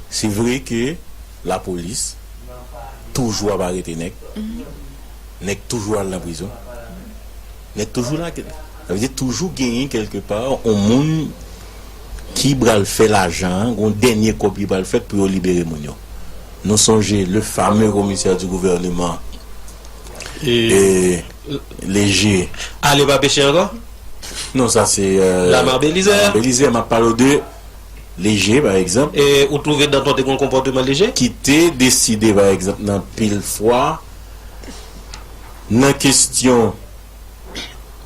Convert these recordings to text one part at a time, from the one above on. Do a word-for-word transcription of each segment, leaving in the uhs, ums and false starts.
Se vre ke lapolis toujou ap arete nèg. Nèg toujou al nan prizon. Nèg toujou la. Sa vle di toujou genyen kèlkepa yon moun ki pral fè lajan an, yon dènye kòb ki pral fèt pou yo libere moun yo. Nou sonje le fameux commissaire du gouvernement e Leje. Ale pa peche ankò? Non, sa se euh, Lamar Belizaire. Lamar Belizaire, m ap pale w de Leje, pa egzanp. E ou twouve Danton te gen yon konpòteman Leje? Ki te deside, pa egzanp, nan pil fwa, nan kesyon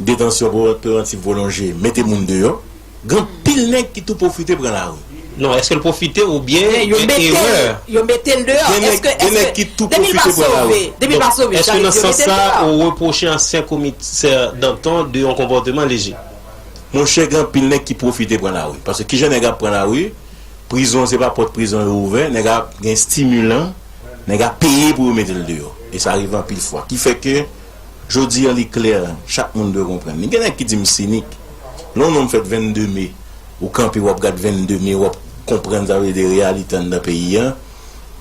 detansyon pre- prevantiv pwolonje, mete moun deyò. Gen anpil nèg ki tou pwofite pran lari. Non, èske l pwofite oubyen erè? Yo mete l deyò. Gen nèg ki tou pwofite pran lari. Depi l pa sove, depi l pa sove, sa vle di yo mete l deyò. Èske nan sans sa, ou repwoche ansyen komisè Danton de yon konpòteman Leje? Monchè, gen anpil nèg ki pwofite pran lari. Paske kijan nèg ap pran lari? Prizon, se pa pòt prizon yo ouvè, nèg ap gen estimilan, nèg ap peye pou yo mete l deyò. E sa rive anpil fwa. Ki fè ke jodi a li klè, chak moun dwe konprann. Li gen nèg ki di m sinik. Lè yon nonm fèt vennde me, ou kanpe w ap gad vennde me, w ap konprann sa vle di reyalite anndan peyi a.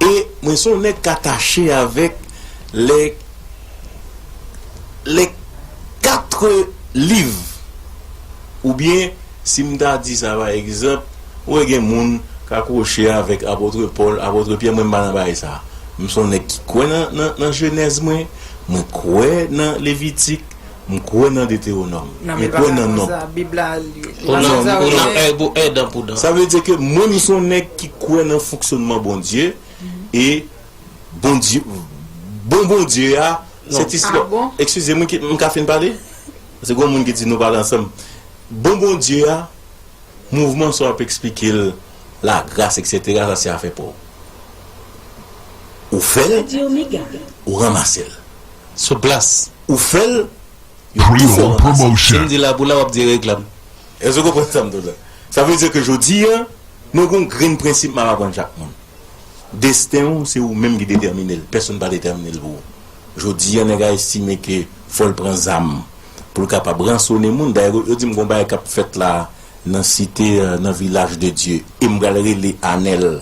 E mwen se yon nèg k atache avèk lè lè kat liv, oubyen si m ta di sa pa egzanp, ou wè gen moun k akwoche avèk apot Pòl, apot Pyè, mwen m pa nan bagay sa. M se yon nèg ki kwè nan, nan, nan Jenèz mwen, mwen kwè nan Levitik, m kwè nan Detewonòm, m kwè nan Nonb. Ou nan, ou nan èb ou èdan pou dan. Sa vle di ke mwen m se yon nèg ki kwè nan fonksyònman Bondye, e Bondye, bon Bondye a, sèt istwa. Eskize m, m ka fin pale? Paske gon moun ki di nou pale ansanm. Bon Bondye a, mouvman sa w ap eksplike l, lagras, etsetera, sa se afè pa w. Ou fè l, ou ranmase l. Sou plas. Ou fè l, yo tou fè w ranmase l. Si m di la pou la, w ap di reklam. Èske w konprann sa m di w la? Sa vle di ke jodi a, nou gon grenn prensip m ap aprann chak moun. Desten w, se ou menm ki detèmine l. Pèsonn pa detèmine l pou ou. Jodi a, nèg la estime ke fò l pran zam pou l kapab ransonnen moun. Dayè, yo di m gon bagay k ap fèt la nan site, euh, nan Vilaj de Dye. E m pral rele Anèl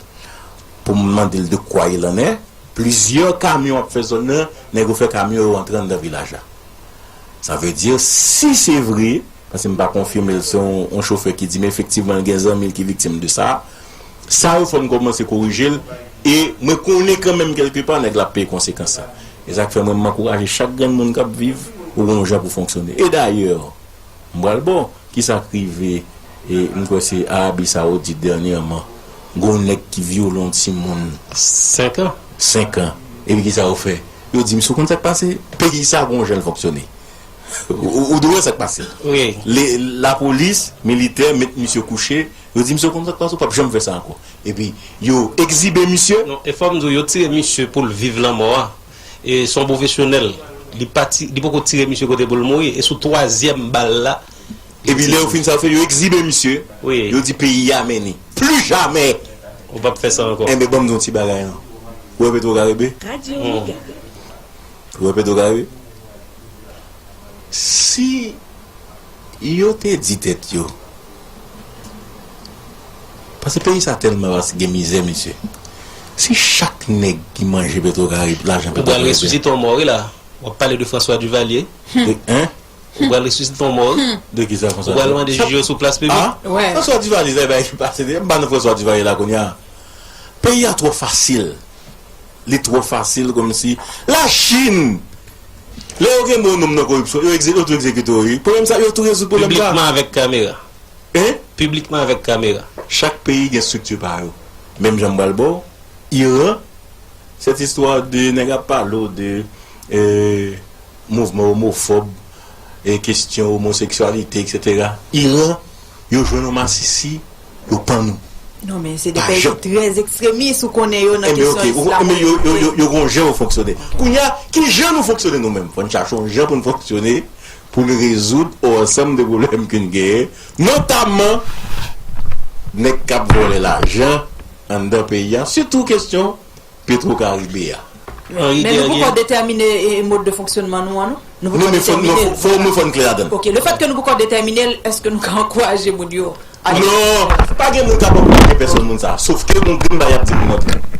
pou m mande l de quoi il en est. Plizyè kamyon ap fè zòn nan, nèg yo fè kamyon yo antre anndan vilaj la. Sa vle di, si se vre, paske m pa konfime l, se yon, yon chofè ki di m efektivman l gen zanmi l ki viktim de sa. Sa yo fò n kòmanse korije l, e mwen konnen kanmenm kèlkepa nèg la ap peye konsekans sa. E sa k fè mwen m ankouraje chak grenn moun k ap viv, ou gon jan pou fonksyone. E dayè, m pral ba w kisa k rive, e m kwè se Arabi Sawoudit dènyèman. Gon nèg ki vyole yon timoun. Senk an. Senk an. Epi kisa yo fè? Yo di, "Misye, ou konn sa k pase? Peyi sa gon jan l fonksyone." Ou, ou, ou dwe wè sa k pase. Wi. Le, lapolis, militè, met misye kouche. Yo di, "Misye, ou konn sa k pase? Ou p ap janm fè sa ankò." Epi, yo egzibe misye. Non, e fò m di w, yo tire misye pou l viv lanmò a. E se yon pwofesyonèl. Li pa ti-, li poko tire misye kote pou l mouri. E sou twazyèm bal la, Epi lè yo fin sa yo fè, yo egzibe misye. Wi. Yo di peyi a mennen. Pli jamè. Ou p ap fè sa ankò. Enben, ban m di yon ti bagay, non. Ou wè Petro Karibe? Radyo Omega. Ou wè Petro Karibe? Si yo te di tèt yo, paske peyi sa tèlman vas, gen mizè, mesye. Si chak nèg ki manje Petro Karibe, lajan Petro Karibe. Ou pral resisite yon mò, wi, la. W ap pale de François Duvalier. De, hein? Ou pral resisite yon mò, wi. De ki sa, François Duvalier? Ou pral mande jij yo sou plas piblik. Ah? François Duvalier, sa e bagay ki pase deja. M pa nan François Duvalier la kounye a. Peyi a twò fasil. Li twò fasil, kòmsi. Lachin! Lè yo kenbe yon nonm nan koripsyon, yo egze-, yo tou egzekite w, wi. Pwoblèm sa, yo tou rezoud pwoblèm sa. Piblikman avèk kamera. Hein? Piblikman avèk kamera. Chak peyi gen estrikti pa yo. Menm jan m pral ba w, Iran, cette histoire de nèg ap pale w de, euh, mouvman omofòb, e kesyon omoseksyalite, etsetera. Iran, yo jwenn yon masisi, yo pann ou. Non, men se de peyi ki trè ekstremis, ou konnen yo nan kesyon islam. Enben, yo, yo, yo, yo gon jan yo fonksyone. Kounye a, ki jan nou fonksyone nou menm? Fò n chache yon jan pou n fonksyone, pou n rezoud yon ansanm de pwoblèm ke n genyen, notamman nèg k ap vòlè lajan anndan peyi a, sitou kesyon Petro Karibe a. Men nou poko detèmine, e, mòd de fonksyonman nou an, non? Nou poko detèmine l. Non, men fò, non, fò, fò, fò n klè ladan l. Ok, le fait que nou poko detèmine l, èske nou ka ankouraje moun yo Non, pa gen moun k ap ankouraje pèsòn moun sa. Sof ke yon grenn bagay y ap di moun nan tou.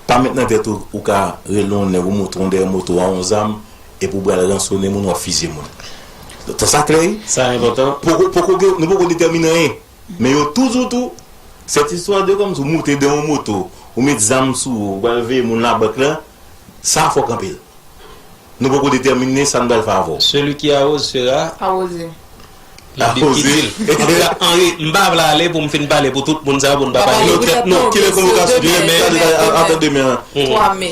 Pa met nan tèt ou, ou ka rele yon nèg, ou montre yon dèyè moto a yon zam, epi ou pral ransonnen moun, w ap fizye moun. Tan sa klè, wi? Sa enpòtan. Poko, poko gen, nou poko detèmine anyen. Men yo toujou tou, sèt istwa de kòmsi ou moute de yon moto, ou met zam sou ou, ou pral veye moun labank lan, sa fòk anpil. Nou poko detèmine sa n pral fè avè w. Celui qui arrose sera Arrosé. Arrosé. An tou ka, Henri, m pa vle ale pou m fin pale pou tout moun sa yo, pou n pa pale. Non, kilè konvokasyon demen? Atè demen an. Twa me.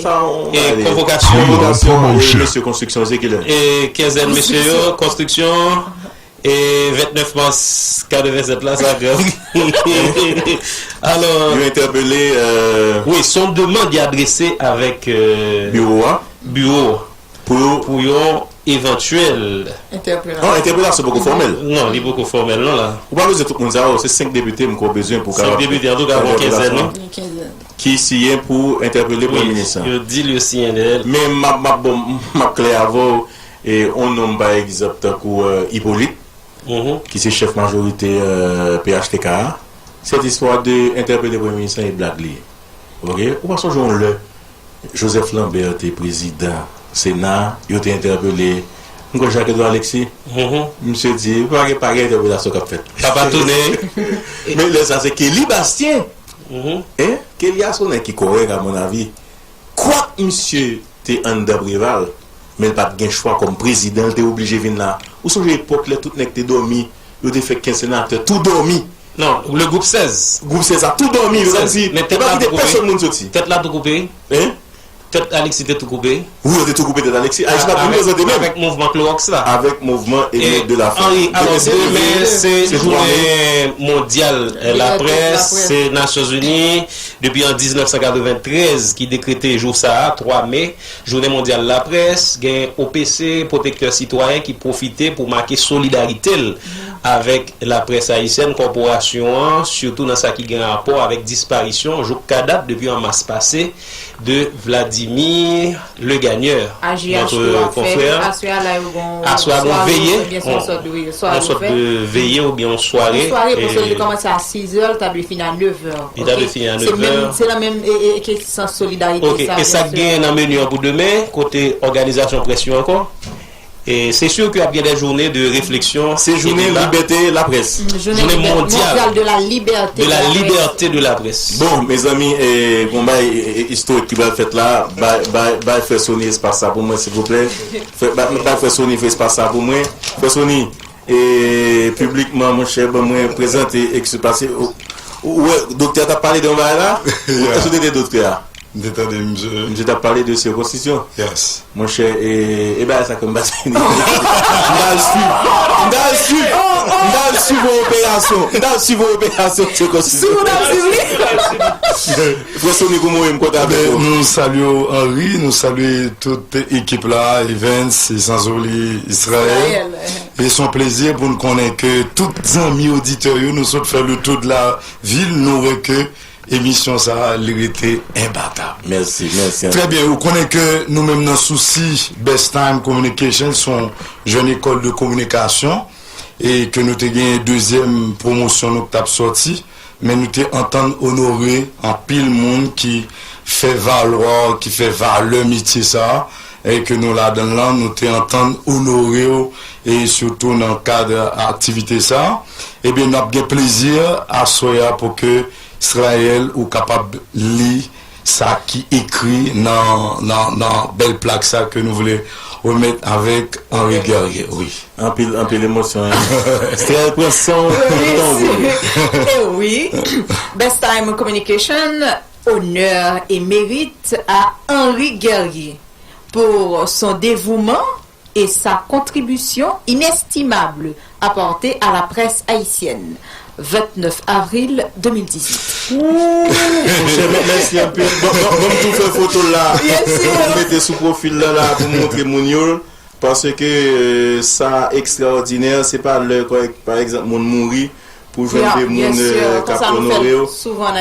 E konvokasyon, mesye konstriksyon, se kilè? E kenzèn mesye yo, konstriksyon, e vennèf mas katrevennsèt la, sa grav. Alò, yo entèpele, wi, se yon demann y adrese avèk biwo a. Biwo a. Pou yo, pou yon evantyèl. Entèpelasyon. Non, entèpelasyon poko fòmèl. Non, li poko fòmèl non la. Ou pa bezwen tout moun sa yo, se senk depite m kwè w bezwen pou kapab. Senk depite, antouka, gon kenzèn, wi. Ki siyen pou entèpele premye minis lan. Yo di l yo siyen dèyè l. Men m ap, m ap, bon, m ap klè avè w, e yon nonm pa egzanp tankou Ipolit, ki se chèf majorite P H T K a, sèt istwa de entèpele premye minis lan e blag li ye. Oke? Ou pa sonje yon lè Joseph Lambert te prezidan Sena, yo te entèpele, m kwè Jacques Edouard Alexis. Misye di, pa gen, pa gen entèpelasyon k ap fèt. Papa tounen. Men lè sa se Kelly Bastien. Hein? Kelly a se yon nèg ki kòrèk, a mon avi. Kwak misye te anndan Preval, men l pa t gen chwa kòm prezidan, l te oblije vin la. Ou sonje epòk lè tout nèg te dòmi, yo te fè kenz senatè tou dòmi. Non, le groupe seize. Groupe seize la tou dòmi, yo t ap di, yo pa kite pèsòn moun soti. Tèt la tou koupe. Hein? Tèt Alexis te tou koupe. Wi, yo te tou koupe tèt Alexis. Alexis pa t vin prezante menm. Avèk mouvman Klowòks la. Avèk mouvman Elliot de la Fèy. Henri, alò, demen se jounen mondyal laprès, se Nasyonzini, depi an diznèf san katreventrèz, ki dekrete jou sa a, twa me, jounen mondyal laprès, gen O P C, Pwotektè Sitwayen, ki pwofite pou make solidarite l avèk laprès ayisyèn, kòporasyon an, sitou nan sa ki gen rapò avèk disparisyon, jouk ka dat, depi an mas pase, de Vladimir Legagneur, notre confrère. Aswè a la, yo gon aswè a gon veye, yon sòt de veye oubyen yon sware. Yon sware, paske li kòmanse a sizè, li ta dwe fini a nevè. Li ta dwe fini a nevè. Se menm, se nan menm, e, e, ke sans solidarite sa, e sa k genyen nan meni an pou demen, kote òganizasyon près yo ankò. E se sur ke ap gen de jounen de refleksyon. Se jounen libète laprès. Jounen mondyal de la libète de la près. Bon, mezanmi, e, gon bagay, e, e, istorik ki pral fèt la. Bay, bay, bay frè Sony espas sa pou mwen, silvouplè. Frè, bay, bay frè Sony espas sa pou mwen. Frè Sony, e, piblikman, monchè, ban mwen prezante, e ki se pase, ou, ou wè, doktè a t ap pale de yon bagay la? Èske w te tande doktè a? M te tande misye. Misye t ap pale de sirkonsizyon. Yes. Monchè, e, e bagay sa ke m pa tande. M t al swiv. M t al swiv. M t al swiv yon operasyon. M t al swiv yon operasyon sirkonsizyon. Sou w t ap swiv li? Frè Sony, kòman w ye? M kontan avè w. Nou salye w, Henri. Nou salye tout ekip la, Evans, e san oubli Israël. Israël. E se yon plezi pou n konnen ke tout zanmi oditè yo, nou sot fè le tour de la ville, nou wè ke emisyon sa a, li rete enbatab. Mèsi, mèsi. Trè byen, ou konnen ke nou menm nan sousi Best Time Communication, se yon jèn ekòl de kominikasyon, e ke nou te gen dezyèm pwomosyon nou k t ap sòti, men nou te antann onore anpil moun ki fè valwa, ki fè valè metye sa a, e ke nou ladan l lan, nou te antann onore w, e sitou nan kad aktivite sa a. Ebyen, n ap gen plezi aswè a pou ke Israël, ou kapab li sa ki ekri nan, nan, nan bèl plak sa ke nou vle remèt avèk Henri Guerrier. Wi. Anpil, anpil emosyon, hein? Israël, pran san w, pran tan w pou li. Eh oui. Best Time Communication, honneur et mérite à Henri Guerrier pour son dévouement et sa contribution inestimable apportée à la presse haïtienne. Vennèf avril de mil dizuit. Monchè, mè-, mèsi anpil. Bon, bon, bon, m tou fè foto l la. Pou m mete sou pwofil la, la, pou m montre moun yo l. Paske, euh, sa ekstraòdinè, se pa lè, pa, pa egzanp, moun mouri, pou jwenn de moun k ap onore w.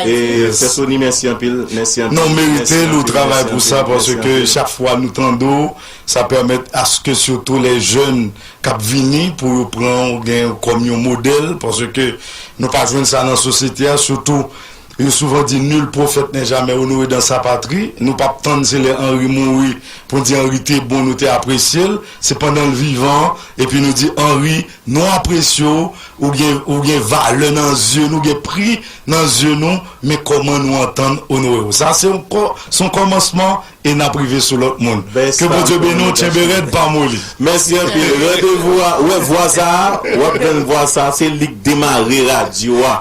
E Frè Sony, mèsi anpil. Mèsi anpil. Non, w merite l, ou travay pou sa, paske chak fwa nou tande w, sa pèmèt aske sitou lè jèn k ap vini pou yo pran w gen kòm yon modèl, paske nou pa jwenn sa nan sosyete a, sitou yo souvan di nul prophète n'est jamais honoré dans sa patrie. Nou p ap tann se lè Henri mouri pou n di Henri te bon, nou te apresye l. Se pandan l vivan, epi nou di Henri, nou apresye w, ou gen, ou gen valè nan zye nou, gen pri nan zye nou, men kòman nou antann onore w. Sa se yon kò-, se yon kòmansman e n ap rive sou lòt moun. Ke Bondye beni w, tyenbe rèd, pa moli. Mèsi anpil. Randevou a, ou wè vwa sa a, w ap jwenn vwa sa a, se li k demare radyo a.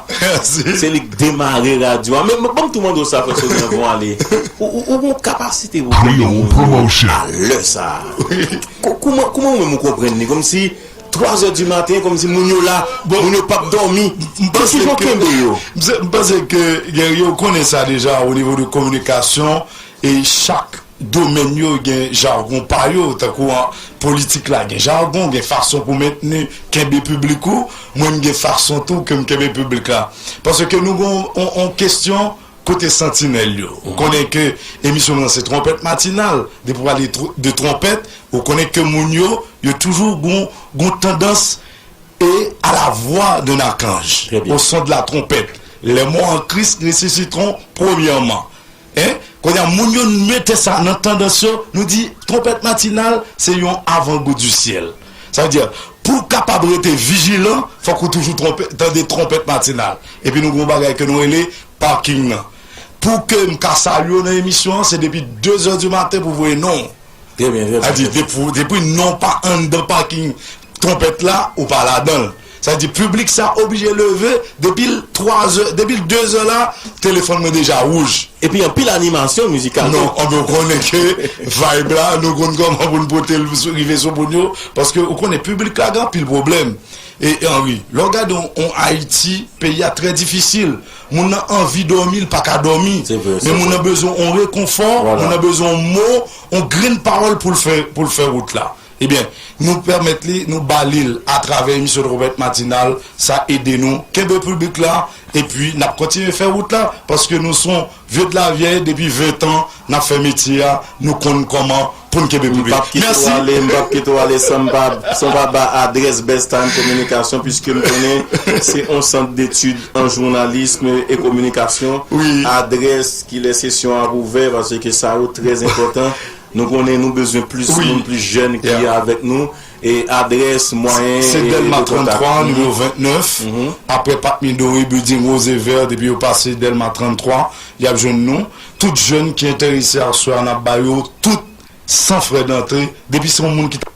Se li k demare radyo a. Men, men, ban m tou mande w sa, Frè Sony, anvan w ale. Ou, ou, ou gon kapasite pou kenbe moun yo a lè sa a. Ko-, kouman, kouman ou menm ou konprann li? Kòmsi twa zè di maten, kòmsi moun yo la, moun yo p ap dòmi. Ki jan w kenbe yo? M panse ke, Guerrier, ou konnen sa deja, o nivo de kominikasyon, e chak domèn yo gen jagon pa yo, tankou an politik la, gen jagon, gen fason pou mentni, kenbe piblik ou, mwen m gen fason tou ke m kenbe piblik la. Paske nou gen on, on kesyon kote santinèl yo. Ou konnen ke emisyon nou an se Twonpèt Matinal, depi w pale tw-, de twonpèt, ou konnen ke moun yo, yo toujou gon, gon tandans e à la voix d'un archange, au son de la trompette, les morts en Christ ressusciteront premièrement. Hein? Kounye a, moun yo mete sa nan tandans yo, nou di, Twonpèt Matinal, se yon avant-goût du ciel. Sa vle di, pou w kapab rete vijilan, fòk ou toujou twonpe-, tande Twonpèt Matinal. Epi nou gon bagay ke nou rele parking nan. Pou ke m ka salye w nan emisyon an, se depi de zè di maten pou voye non w. Trè byen, trè byen. Sa di, depi, depi non pa anndan pakin twonpèt la, ou pa ladan l. Sa di, piblik sa oblije leve, depi l twa zè, depi l de zè la, telefòn mwen deja wouj. Epi anpil animasyon mizikal tou. Non, anben, ou konnen ke vibe la, nou konn kòman pou n pote l sou, rive sou moun yo, paske ou konnen piblik la gen anpil pwoblèm. E Henri, lè w gade on, on Ayiti, peyi a trè difisil. Moun nan anvi dòmi, l pa ka dòmi. Men moun nan bezwen on rekonfò, moun nan bezwen on mo, on grenn pawòl pou l fè, pou l fè wout la. Ebyen, nou pèmèt li, nou ba li l atravè emisyon Twonpèt Matinal, sa ede nou kenbe piblik la, epi n ap kontinye fè wout la, paske nou se on vye de la vyèy, depi ven tan, n ap fè metye a, nou konn kòman pou n kenbe piblik. Mèsi. M p ap kite w ale, m p ap kite w ale san m pa, san m pa ba adrès Best Time Communication, piske m konnen se on sant detid an jounalism e kominikasyon. Adrès, kilè sesyon ap ouvè, paske sa yo trè enpòtan. Nou konnen nou bezwen plis moun, plis jèn ki avèk nou. E adrès, mwayen e de kontak. Se Dèlma trannntwa, nimewo ventnèf. Aprè Parc Midori, building rose et vert, depi yo pase Dèlma trannntwa, y ap jwenn nou. Tout jèn ki enterese aswè a, n ap ba yo tout san frè dantre. Depi se yon moun ki ta